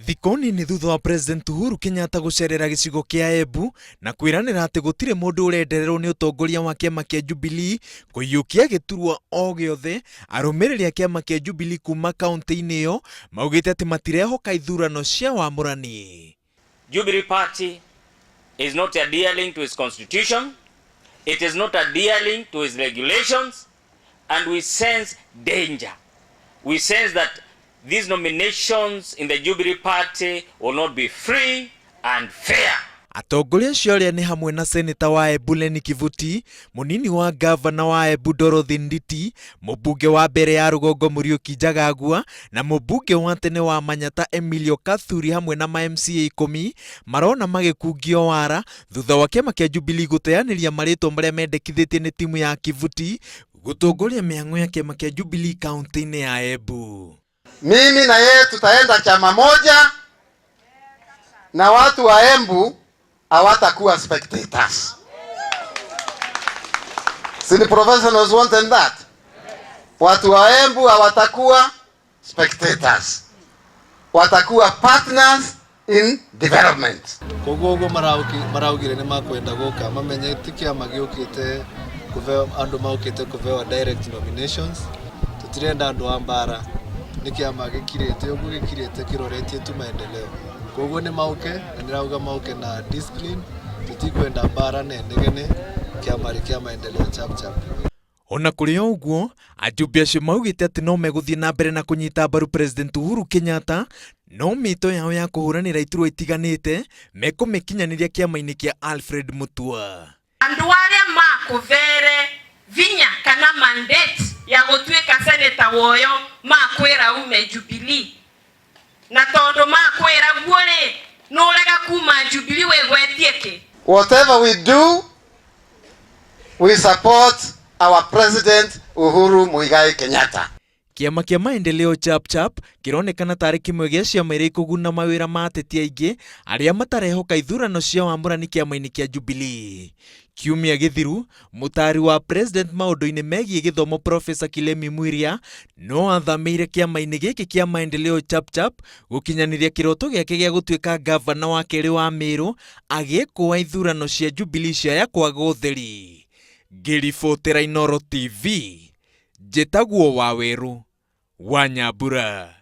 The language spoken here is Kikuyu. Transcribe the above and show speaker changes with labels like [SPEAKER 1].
[SPEAKER 1] Thikũ nini thutha wa President Uhuru Kenyatta gũcerera gĩcigo kĩa Embu na kwĩranĩra atĩ gũtirĩ mũndũ ũrendererwo nĩ ũtongoria wa kĩama kĩa Jubilee kũiyũkia gĩturwa o gĩothe, arũmĩrĩri a kĩama kĩa Jubilee kuma kaũntĩ-inĩ ĩyo maugĩte atĩ matirehoka ithurano cia wamũrani.
[SPEAKER 2] Jubilee Party is not adhering to its constitution, it is not adhering to its regulations, and we sense danger. We sense that these nominations in the Jubilee Party will not be free and fair.
[SPEAKER 1] Atongoria acio arĩa nĩ hamwe na Seneta wa Embu Lenny Kivuti, mũnini wa ngavana wa Embu Dorothy Nditi, mũmbunge wa mbere ya rũgongo Mũriũki Njagagua na mũmbunge wa tene wa Manyata Emilio Kathuri hamwe na ma MCA ikũmi marona magĩkungio wara thutha wa kĩama kĩa Jubilee gũteanĩria marĩtwa marĩa mendekithĩtie nĩ timu ya Kivuti gũtongoria mĩhang'o ya kĩama kĩa Jubilee kaunti-inĩ ya Embu.
[SPEAKER 3] Mimi na yeye tutaenda chama moja na watu wa Embu hawatakuwa spectators. Si ni professionals wanted that? Watu wa Embu hawatakuwa spectators, watakuwa partners in development.
[SPEAKER 4] Koguo ũguo maraugire nĩ makwenda gũka mamenye ti kĩama gĩũkĩte kũheo andũ maũkĩte kũheo direct nominations. Tũtirenda andũ a mbara, nĩ kĩama gĩkirĩte ũguo gĩkirĩte kĩroretie tu maendeleo. Koguo nĩ mauke na nĩrauga mauke na discipline, tũtikwenda mbara na inegene, kĩama rĩ kĩa maendeleo chap chap.
[SPEAKER 1] Ona kũrĩ o ũguo, ajumbe acio maugĩte atĩ no megũthiĩ na mbere na kũnyita mbaru President Uhuru Kenyatta, no mĩto yao ya kũhũranĩra iturwa itiganĩte mekũmĩkinyanĩria kĩama-inĩ kĩa Alfred Mutua.
[SPEAKER 5] Andũ arĩa makũvere vinya kana mandate ya gũtuĩka senator woyo makwĩra ume Jubilee, na tondũ makwĩra guo rĩ, nũrega kuma Jubilee wĩgwetie kĩ?
[SPEAKER 3] Whatever we do, we support our President Uhuru Muigai Kenyatta.
[SPEAKER 1] Kĩama kĩa Maendeleo Chap Chap kĩronekana tarĩ kĩmwe gĩa ciama iria ikũguna mawĩra ma ateti aingĩ arĩa matarehoka ithurano cia wamũrani kĩama-inĩ kĩa Jubilee. Kiumia gĩthiru, mũtaari wa President maũndũ-inĩ megiĩ gĩthomo Professor Kilemi Mwiria no athamĩire kĩama-inĩ gĩkĩ kĩa Maendeleo Chap Chap gũkinyanĩria kĩroto gĩake gĩa gũtuĩka ngavana wa kerĩ wa Meru agĩkũa ithurano cia Jubilee ciaya kwaga ũtheri. Ngĩribotera Inooro TV, njĩtagwo Wawerũ wa Nyambura.